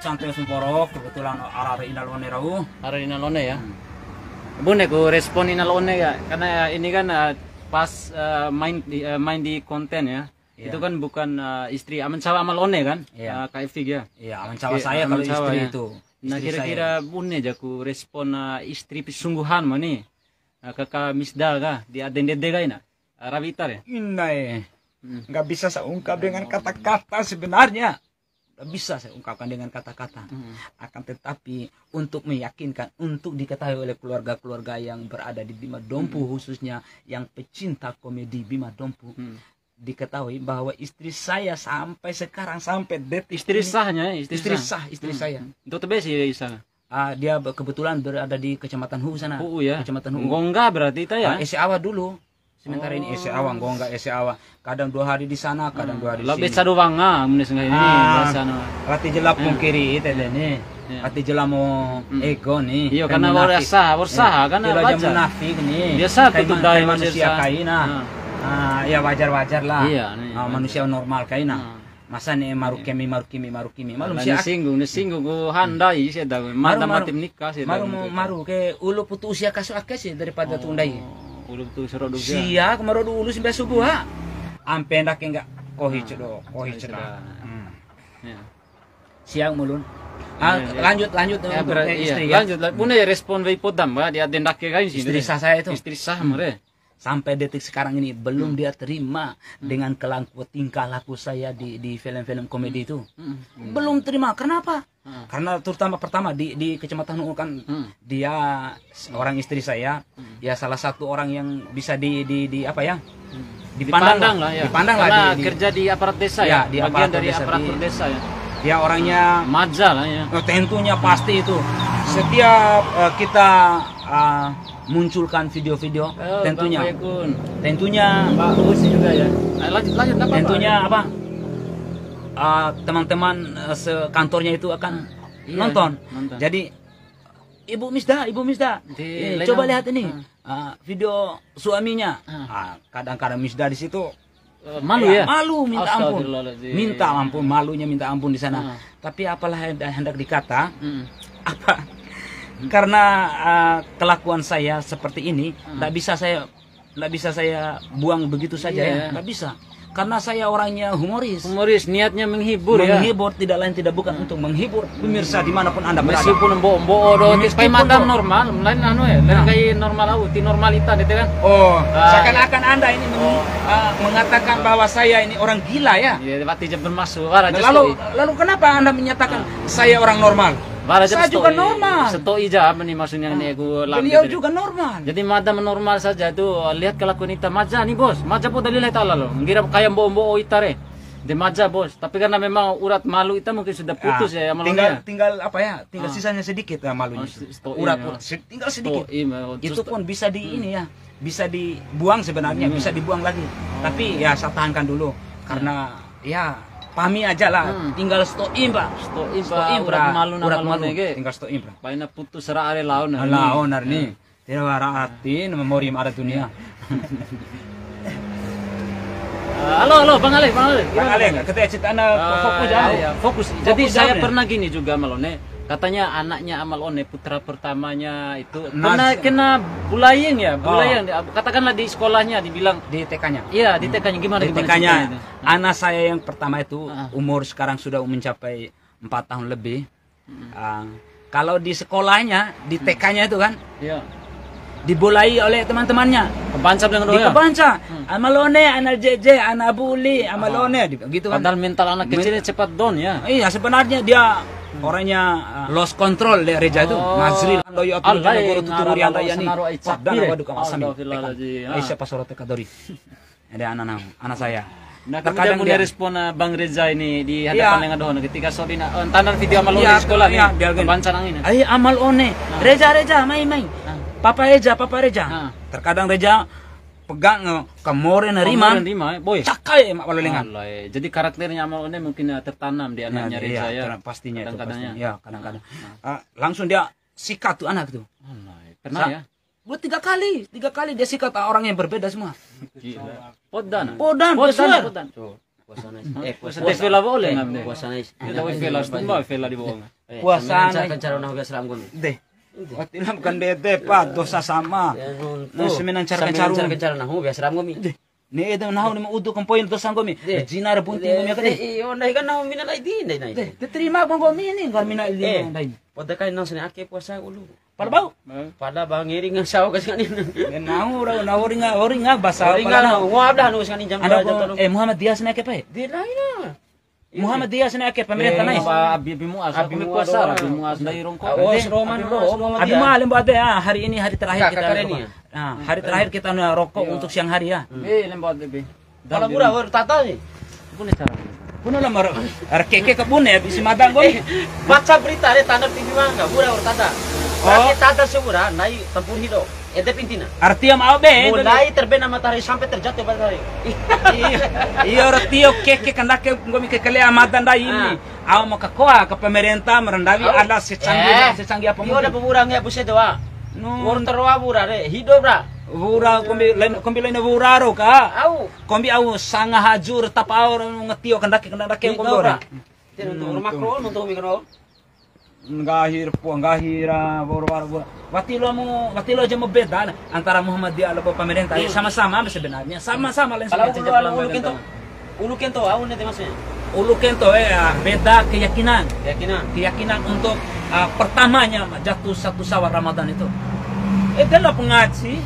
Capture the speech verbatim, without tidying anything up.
Santai sumporo, kebetulan ara ina la One rau. Ara ina la One ya. Hmm. Bune ku respon ina la One ya, karena ini kan, eh, pas, eh, main di, eh, main di konten ya. Iya. Itu kan bukan, eh, istri, aman cawa ama la One kan? Iya. Eh, Kak Evi ya. Iya, aman cawa saya kalau istri itu. Nah, istri kira-kira saya. Bune jaku respon, eh, istri sungguhan mani. Eh, Kakak Misda kah? Di Aden Dede kah ina? Eh, Rawi Ita ya? Ina eh. Hmm. Nggak bisa saya ungkap dengan kata-kata sebenarnya. Nggak bisa saya ungkapkan dengan kata-kata. Hmm. Akan tetapi, untuk meyakinkan, untuk diketahui oleh keluarga-keluarga yang berada di Bima Dompu, hmm, khususnya yang pecinta komedi Bima Dompu, hmm, diketahui bahwa istri saya sampai sekarang, sampai detik ini, istri sahnya, istri sah, istri sah. Hmm. Dokter Besi ya, Isa? Ah, dia be-, kebetulan berada di Kecamatan Hu'u sana. Hu'u ya? Kecamatan Hu'u. Nggongga berarti ita ya? Ah, ese awa dulu. Sementara ini ese awa, nggongga ese awa. Kadang dua hari di sana, kadang dua hari di sini. Lao beca do wanga, mune senggahi ini, ah, biasa no. Rati jelap mungkiri, ite de ni. Iya. Rati jelap mo ego ni. Iya, karena wa'ur saha, wa'ur saha, kan wajar. Munafik ni. Biasa tu, dai manusia kaina. Ah, ya wajar-wajar lah. Iya, ni, ah, wajar. Manusia normal kaina. Ah. Masa ne'e maru kemi, maru kemi, maru kemi. Malum sia. Singgung, ni singgung ku handai sia da. Mada mati nikah sia da. Maru, maru ke ulu putu usia kasu ake sih daripada tu ndai. Oh, ulu putu sero dua. Sia kemaru dulu sampai subuh ha. Ampe ndake enggak kohi cedo, kohi ceda. Hmm. Ya. Siang mulun. Ah, lanjut, lanjut untuk istri ya. Lanjut, bune respon wei podam ba di ade ndake kain sih. Istri sah saya itu. Istri sah mare. Sampai detik sekarang ini belum dia terima dengan kelaku, tingkah laku saya di, di film-film komedi itu. Hmm. Belum terima. Kenapa? Hmm. Karena terutama pertama di, di Kecamatan Hu'u kan dia orang istri saya, ya salah satu orang yang bisa di, di, di apa ya? Dipandang lah, ya. Dipandang lah. Karena di, di kerja di aparat desa ya, di bagian aparat dari desa, aparatur desa ya. Dia orangnya maja lah ya. Oh, tentunya pasti itu. Setiap, eh, kita, ah, munculkan video-video, oh, tentunya. Bang Faikun. Tentunya. Mbak Uus juga ya. Ayo, lanjut, lanjut, nggak apa-apa. Tentunya apa? Ah, teman-teman, eh, sekantornya itu akan nonton. Iya, nonton. Jadi, "Ibu Misda, Ibu Misda, eh, coba lihat ini. Ah, video suaminya." Ah, kadang-kadang Misda di situ Eh, malu ya? Malu, minta ampun. Astagfirullahaladzim. Minta ampun, malunya minta ampun di sana. Ah. Tapi apalah yang hendak dikata, apa? Karena, eh, kelakuan saya seperti ini, nggak bisa saya, nggak bisa saya buang begitu saja ya, nggak bisa. Karena saya orangnya humoris. Humoris, niatnya menghibur ya. Menghibur, tidak lain tidak bukan untuk menghibur pemirsa dimanapun Anda berada. Meskipun mbo-, mbo-, do, meskipun mada normal, lain anu ya, lain kai normal au, ti normalita gitu kan. Oh, seakan-akan Anda ini meng-, eh, mengatakan bahwa saya ini orang gila ya. Iya, berarti jam bermaksud, wara. Nah, lalu, lalu kenapa Anda menyatakan saya orang normal? Saya juga normal. Sato'i ja, apa nih maksudnya nih, aku. Beliau juga normal. Jadi mada normal saja itu, lihat kelakuan kita. Maja nih, Bos. Maja po dalil Allah Ta'ala loh. Ngira kayak mbo-, mbo-, ita re. De maja, Bos. Tapi karena memang urat malu ita mungkin sudah putus ya, malunya. Tinggal, tinggal apa ya? Tinggal sisanya sedikit ya malunya. Urat, urat, tinggal sedikit. Itu pun bisa di ini ya, bisa dibuang sebenarnya, bisa dibuang lagi. Tapi ya saya tahankan dulu karena ya pami aja lah. Tinggal sato'i, Pak. Sato'i, Pak. Urat malu, urat malu. Tinggal sato'i, Pak. Paina putus ra are laon. Laon arni. Tira wara ati, nama mori ma ara dunia. Eh, halo, halo, Bang Ale, Bang Ale. Bang Ale, kita cerita anak fokus ya. Iya, fokus. Jadi saya pernah gini juga, Ama la One. Katanya anaknya Ama la One, putra pertamanya itu pernah kena bullying ya, bullying. Katakanlah di sekolahnya dibilang. Di T K-nya. Iya, di T K-nya. Gimana, gimana ceritanya itu? Di T K-nya, anak saya yang pertama itu umur sekarang sudah mencapai empat tahun lebih. Ah, kalau di sekolahnya, di T K-nya itu kan, dibolai oleh teman-temannya. Kebanca dengan doya. Dikebanca. Ama la One, ana Jeje, ana Buli, Ama la One, gitu kan. Padahal mental anak kecil ini cepat down ya. Iya, sebenarnya dia orangnya, ah, lost control deh, Reja itu. Nazril, Andoyo, Abdul, Jana, Guru, Tutu, Rian, Rayani. Waduh, kawasan nih. Astagfirullahaladzim. Aisyah Pasoro Tekadori. Ada anak, anak saya. Nah, kemudian punya respon, eh, Bang Reza ini di hadapan lenga dohon ketika sodina, eh, tonton video Ama la One di sekolah nih, dia gini, "Bancanang ini." "Ai, Ama la One, Reza, Reza, mai, mai. Papa Reza, Papa Reza." Terkadang Reza pegang, eh, kamore na rima. Kamore na rima, eh, boy. Cakai, mak, pala lengan. Alah, eh. Jadi karakternya Ama la One mungkin, eh, tertanam di anaknya Reza ya. Pastinya itu, kadang-kadang pastinya. Ya, kadang-kadang. Ah, langsung dia sikat tuh anak tuh. Alah, eh. Pernah ya? Dua tiga kali, tiga kali dia sikat orang yang berbeda semua. Gila. Podan. Podan, podan, podan. Puasa nais. Eh, puasa. Des vela bole ngam de. Puasa nais. Kita wis vela stumba, vela di bawah. Eh, puasa nais. Kencara nahu biasa ram nggomi. De. Wati lam kan de, de, pa, dosa sama. Ya, nuntu. Nah, saminan cara kencara nahu biasa ram nggomi. De. Ne'e ede nahu ni ma udu kampoin dosa nggomi. De. Jina ra bunting nggomi aka de. Iyo, ndai kan nahu mina lai di, ndai, ndai. De, terima nggomi ni, nggara mina ili ndai. Poda kai nahu sene ake puasa ulu. Pala bau. Pala ba ngeri ngasau ka sangani. Nahu ra, nahu ringa, ringa basa. Ringa pala nahu. Wah, dah, nahu sangani jam dua, jam tolu. Eh, Muhammadiyah sene ake pa e? De laina. Muhammadiyah sene ake pemerintah nais. Abi, Abi Muas, Abi Muas, Abi Muas dari Rongko. Awas, Roman, Abi Muas, Roman. Abi Muas, lembo ade, ah, hari ini hari terakhir kita. Ah, hari terakhir kita na rokok untuk siang hari ya. Eh, lembo ade be. Pala mura, wa'ur tata ni. Bune cara. Bune la maro. Ara keke ka bune, bisi mada nggomi. Baca berita re, tanda T V mangga, mura wa'ur tata. Berarti tata sewura, nai tempur hido. Ede pintina. Arti am au be. Mulai terbena matahari sampai terjatuh matahari. Iyo, iyo, arti o keke kandake nggomi kekele amada ndai ini. Au ma kakoa ka pemerintah ma ra ndawi ala secanggih, secanggih apa mungkin. Iyo, ada pemurang ya, buset doa. Wa'ur taroa wura re, hido bra. Wura kombi lain, kombi lain wura ro ka. Au. Kombi au sanga haju ra tapa au ra ngatio kandake, kandake kombi ra. Tena tu rumah kro, nonton mikro. Nggahi ra pua, nggahi ra wa'ur, wa'ur, wa'ur. Wati loa mu, wati loa ja mu beda na antara Muhammadiyah labo pemerintah. Sama-sama sebenarnya, sama-sama lain. Kalau ulu kento, ulu kento, au nete maksudnya? Ulu kento, eh, ah, beda keyakinan. Keyakinan. Keyakinan untuk, ah, pertamanya jatuh satu Syawal Ramadan itu. Eh, dia lah pengaji.